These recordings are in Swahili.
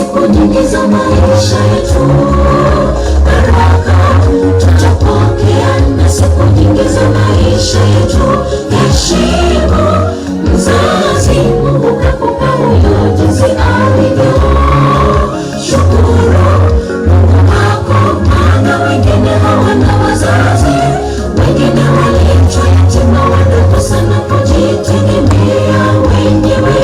siku nyingi za maisha yetu. Baraka tutapokea na siku nyingi za maisha yetu. Heshimu mzazi, Mungu kakupa huyo jinsi alivyo. Shukuru Mungu wako, maana wengine hawana wazazi, wengine waliachwa yatima wadogo sana kujitegemea wenyewe.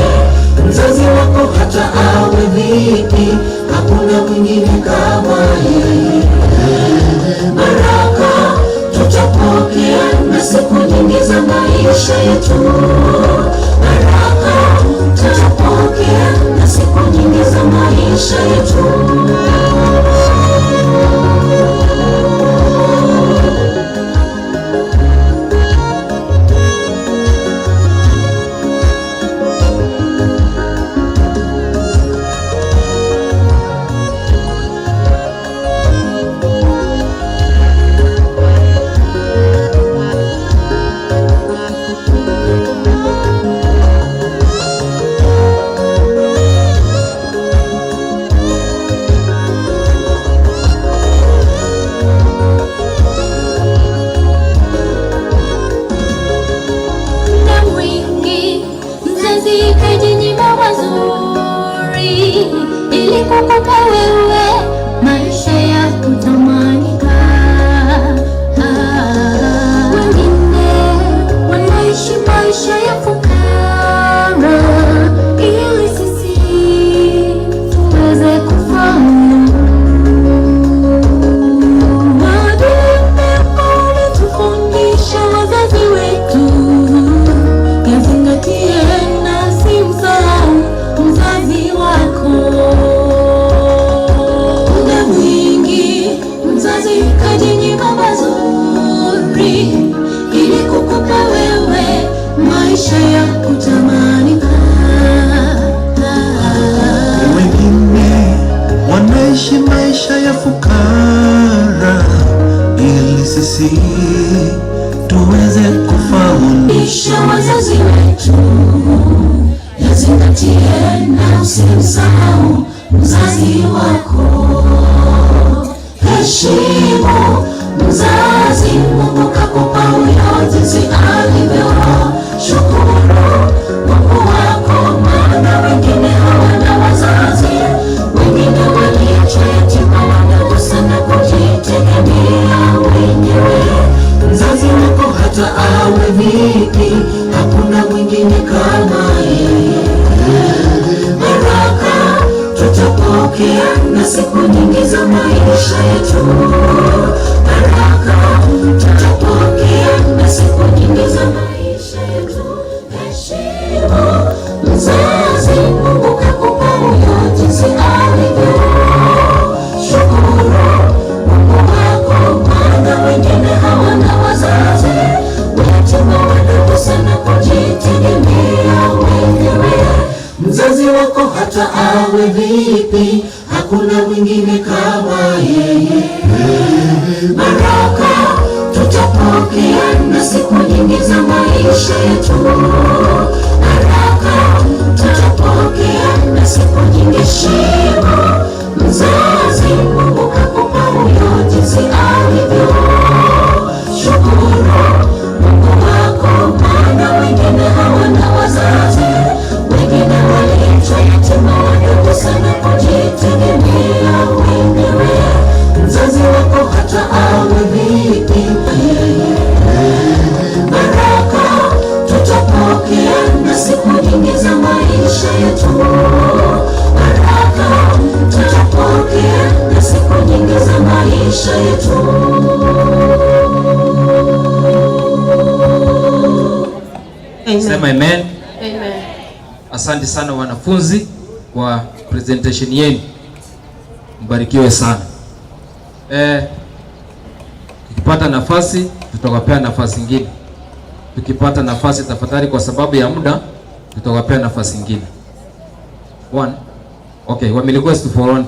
Mzazi wako hata awe vipi, hakuna mwingine kama yeye. Baraka tutapokea na siku nyingi za maisha yetu. Baraka tutapokea na siku nyingi za maisha yetu. Muda mwingi mzazi kajinyima mazuri ili kukupa wewe maisha ya kutamanika. Ah, wengine wanaishi maisha ya fukara ili sisi tuweze kufaulu. Maadili mema walitufundisha wazazi wetu, yazingatie na usimsahau mzazi wako. Muda mwingi mzazi kajinyima mazuri ili kukupa wewe maisha ya kutamanika. Wengine wanaishi maisha ya fukara ili sisi tuweze kufaulu. Isha wazazi wetu, yazingatie na usimsahau mzazi wako. Heshimu mzazi, Mungu kakupa huyo jinsi alivyo. Shukuru Mungu wako, maana wengine hawana wazazi, wengine waliachwa yatima wadogo sana kujitegemea wenyewe. Mzazi wako hata awe vipi, hakuna mwingine kama yeye. Baraka tutapokea na siku nyingi za maisha yetu. Baraka tutapokea na siku nyingi za maisha yetu. Heshimu mzazi, Mungu kakupa huyo jinsi alivyo. Shukuru Mungu wako, maana wengine hawana wazazi, yatima wadogo sana kujitegemea wenyewe. Mzazi wako hata awe vipi, hakuna mwingine kama yeye. Baraka tutapokea na siku nyingi za maisha yetu. Baraka tutapokea na siku nyingi. Heshimu mzazi, Mungu kakupa huyo jinsi alivyo. Shukuru Mungu wako, maana wengine hawana wazazi, wengine waliachwa yatima wadogo sana kujitegemea wenyewe. Mzazi wako hata awe vipi, baraka tutapokea na siku nyingi za maisha yetu. Baraka tutapokea na siku nyingi za maisha yetu. Sema amen. Amen. Asante sana wanafunzi kwa presentation yenu, mbarikiwe sana. Tukipata nafasi tutawapea nafasi nyingine. Tukipata nafasi tafadhali, kwa sababu ya muda, tutawapea nafasi nyingine. One. Okay, wame request for one.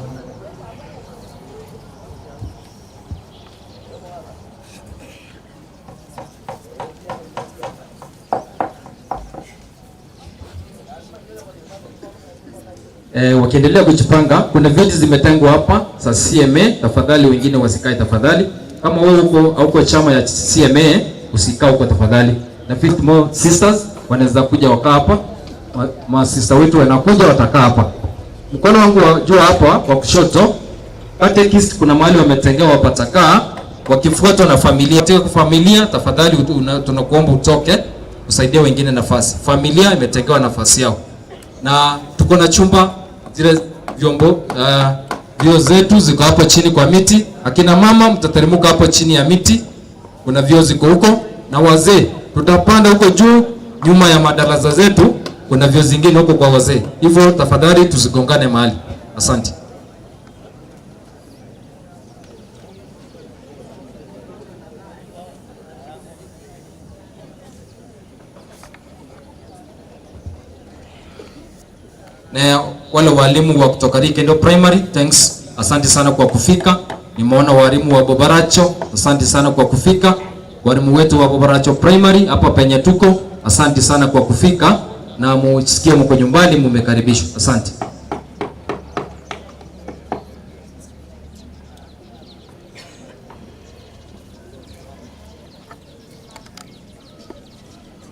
Wakiendelea kujipanga, kuna viti zimetengwa hapa za CMA. Tafadhali wengine wasikae tafadhali. Kama wewe uko hauko chama ya CMA usikae huko tafadhali. Na 50 more sisters wanaweza kuja wakaa hapa. Masista wetu wanakuja watakaa hapa. Mkono wangu wa juu hapa wa kushoto, catechist kuna mahali wametengewa wapatakaa wakifuatwa na familia. Katika familia tafadhali tunakuomba utoke usaidie wengine nafasi. Familia imetengewa nafasi yao, na tuko na chumba zile vyombo vyoo zetu ziko hapo chini kwa miti. Akina mama mtateremka hapo chini ya miti, kuna vyoo ziko huko, na wazee tutapanda huko juu nyuma ya madarasa zetu, kuna vyoo zingine huko kwa wazee. Hivyo tafadhali tusigongane mahali. Asante. Na wale walimu wa kutoka Rikendo Primary, thanks, asante sana kwa kufika. Nimeona walimu wa Bobaracho, asante sana kwa kufika. Walimu wetu wa Bobaracho Primary hapa penye tuko, asante sana kwa kufika, na musikie mko nyumbani, mumekaribishwa. Asante.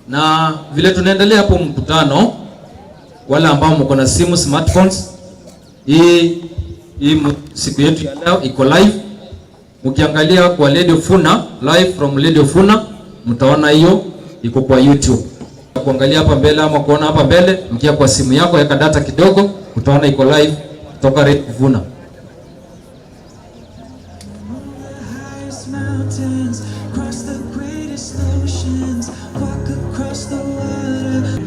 Na vile tunaendelea hapo mkutano, wale ambao mko na simu smartphones, hii siku yetu ya leo iko live. Mkiangalia kwa Radio Funa, live from Radio Funa, mtaona hiyo iko kwa YouTube. Kuangalia hapa mbele ama kuona hapa mbele, mkia kwa simu yako weka data kidogo, utaona iko live kutoka Radio Funa. Mountains, cross the greatest oceans, walk across the water.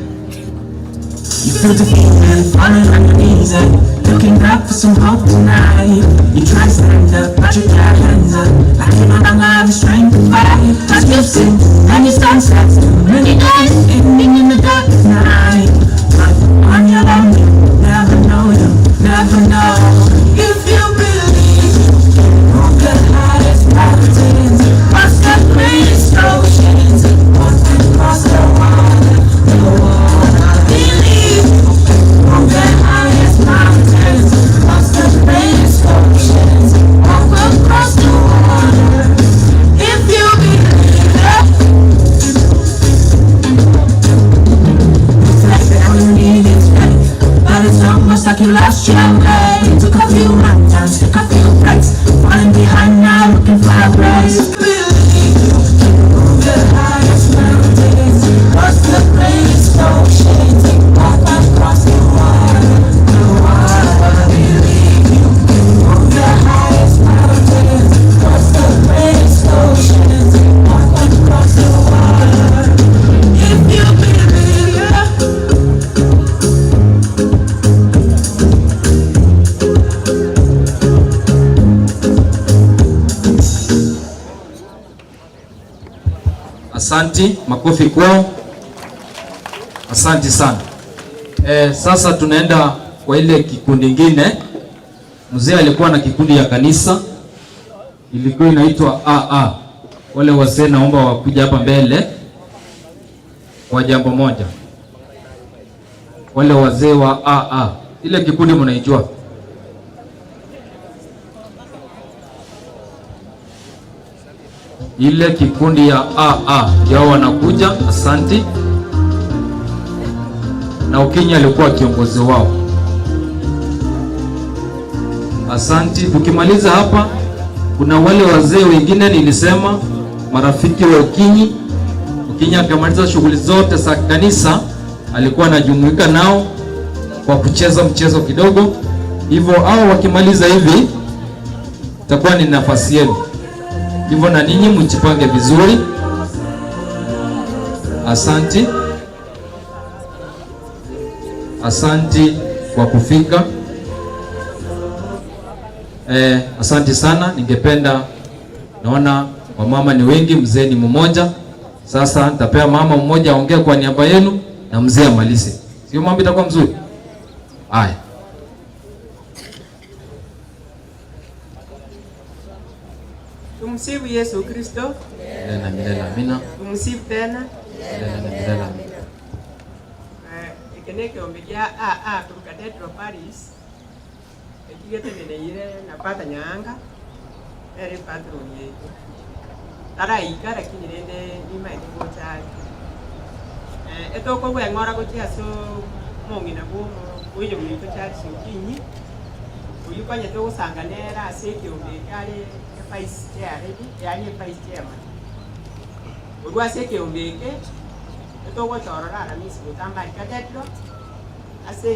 You feel defeated, falling on your knees and looking up for some hope tonight. You try to stand up, but you got hands up, like you don't have the strength to fight. Just missing, and your sun sets too many days, ending in the dark night. But on your own, you never know, you never know. If you believe, move the highest mountains, cross the greatest oceans, walk across the water, the water. Believe. Move the highest mountains, cross the greatest oceans, walk across the water. If you believe it. It's like that all you need is faith, but it's almost like you lost your way. Took a few mountains, took a few breaks, falling behind now, looking for a place. Believe you can move the highest mountains, cross the greatest oceans, walk across the water, the water. Believe you can move the highest mountains, cross the greatest oceans, walk across the water. If you believe, yeah. Asanti, makofi kwao. Asanti sana. Sasa tunaenda kwa ile kikundi kingine. Mzee alikuwa na kikundi ya kanisa ilikuwa inaitwa AA. Wale wazee naomba wakuja hapa mbele kwa jambo moja. Wale wazee wa AA, ile kikundi mnaijua? Ile kikundi ya AA yao wanakuja, asanti. Na Okinyi alikuwa kiongozi wao. Asanti. Tukimaliza hapa, kuna wale wazee wengine nilisema marafiki wa Okinyi. Okinyi akamaliza shughuli zote za kanisa, alikuwa anajumuika nao kwa kucheza mchezo kidogo. Hivyo hao wakimaliza hivi, itakuwa ni nafasi yenu. Hivyo na ninyi mjipange vizuri. Asanti. Asanti kwa kufika. Asanti sana. Ningependa, naona wamama ni wengi, mzee ni mmoja. Sasa nitapea mama mmoja aongee kwa niaba yenu na mzee amalize. Sio mambo itakuwa mzuri? Haya. Tumsifu Yesu Kristo. Milele na milele amina. Tumsifu tena. Milele na milele amina. Eke na ekeombe gia AA korwa Cathedral Parish, eki geteneneire na Father Nyaanga, nere epatron yaito. Taraika lakini rende nimaete gocha are. Etokobweng'ora gochia ase omong'ina bwa oyo ominto Charles Okinyi, oyio konyete ogosanga nere ase ekeombe eke are evice chair already, yaani evice chairman. Korwa ase ekeombe eke, etogochorora Aramisi gotamba aria Cathedral, ase.